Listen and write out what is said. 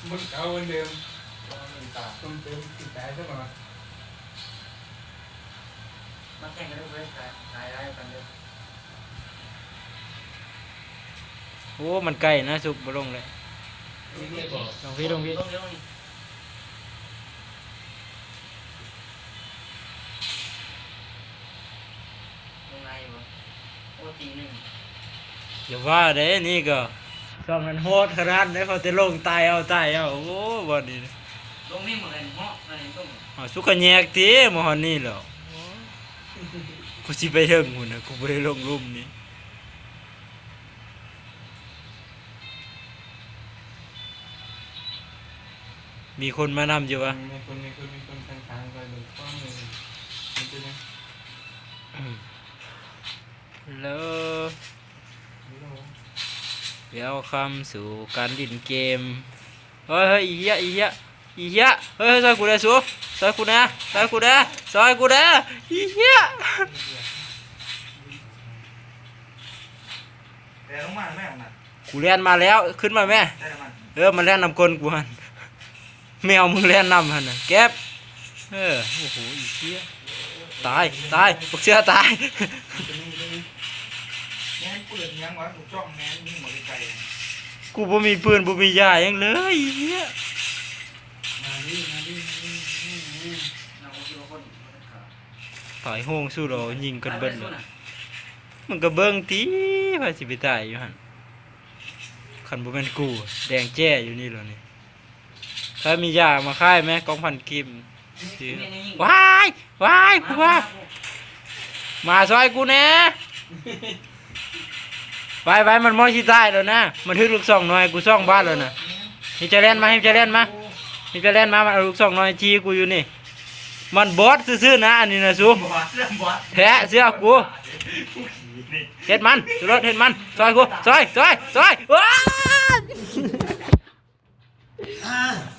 ມັນເກົ່າອັນເດີມ ເພີ່ມເຕີມອີກຫຼາຍຊະບໍ່? ມາແຂ່ງກັນເດີ ຂາຍ ຂາຍຫຼາຍປານເດີມ. ໂອ້ ມັນໄກນະ ຊຸບບໍ່ລົງເລີຍ. ລົງພີ້ ລົງພີ້ ລົງພີ້ ລົງພີ້. ລົງງ່າຍຢູ່ບໍ່? ໂອ້ ຕີໜຶ່ງ. ຢ່າວ່າເດ້ ນີ້ກໍຊ່ວງນັ້ນໂຫດຂະໜາດໃດ ພໍແຕ່ລົງຕາຍເອົາ ຕາຍເອົາ. ໂອ້ ບ່ອນນີ້ ລົງນີ້ໝົດເລີຍເນາະ ອັນນີ້ລົງ. ອ້າວ ສຸກະແຍກຕິ ມາຮອດນີ້ແລ້ວ. ໂອ້ ກູຊິໄປເທິງພຸ້ນນະ ກູບໍ່ໄດ້ລົງລຸ່ມນີ້. ມີຄົນມານຳຢູ່ວະ? ມີຄົນ ມີຄົນ ມີຄົນທາງໆ ໄປເບິ່ງກວ້າງເລີຍ. ມັນເປັນຫຍັງ? ເລີ ເວລຄັມສູ່ການຫຼິ້ນເກມ. ເຮີ້ຍ ເຮີ້ຍ ອີເຫຍ ອີເຫຍ ອີເຫຍ. ເຮີ້ຍ ຊ່ອຍກູແດ່ສູ ຊ່ອຍກູແດ່ ຊ່ອຍກູແດ່ ຊ່ອຍກູແດ່ ອີເຫຍ. ແລ່ນລົງມາແມ່ນນະ. ກູແລ່ນມາແລ້ວ ຂຶ້ນມາແມ່. ເອີ ມັນແລ່ນນຳກົ້ນກູຫັ້ນ ແມວມຶງແລ່ນນຳຫັ້ນນະ ແກັບ. ເອີ ໂອ້ໂຫ ອີເຫຍ ຕາຍ ຕາຍ ບັກເສືອຕາຍ. ແມ່ນປືນຫຍັງວະ? ລູກຊອງແມ່ນຍິງມາໄກໆ. ກູບໍ່ມີປືນ ບໍ່ມີຢາຫຍັງເລີຍ ອີເຫຍ. ມາດີ ມາດີ ມາດີ ມາດີ. ຕາຍໂຫງ ສູ້ລາວຍິງກັນເບິດ. ມັນກໍເບິ່ງຕິ ໃຜຊິໄປຕາຍຢູ່ຫັ້ນ ຄັນບໍ່ແມ່ນກູ ແດງແຈ້ຢູ່ນີ້ແລ້ວນີ້. ໃຜມີຢາມາຂາຍແມ ກອງພັນກີບ. ວ້າຍ ວ້າຍ ກູວ່າ ມາຊ່ອຍກູແດ່. ໄປໆ ມັນມອຍຊິຕາຍແລ້ວນະ ມັນຖືກລູກຊອງນ້ອຍ ກູສອງບາດແລ້ວນະ. ເຮັດຈະແລ່ນມາ ເຮັດຈະແລ່ນມາ ເຮັດຈະແລ່ນມາ ມັນເອົາລູກຊອງນ້ອຍຈີ່ກູຢູ່ນີ້. ມັນບອດຊື່ໆນະ ອັນນີ້ນະສູ ບອດ ບອດ ແທ້ ເຊື່ອກູ. ເຮັດມັນ ໂລດ ເຮັດມັນ ຊ່ອຍກູ ຊ່ອຍ ຊ່ອຍ ຊ່ອຍ. ວ້າຍ.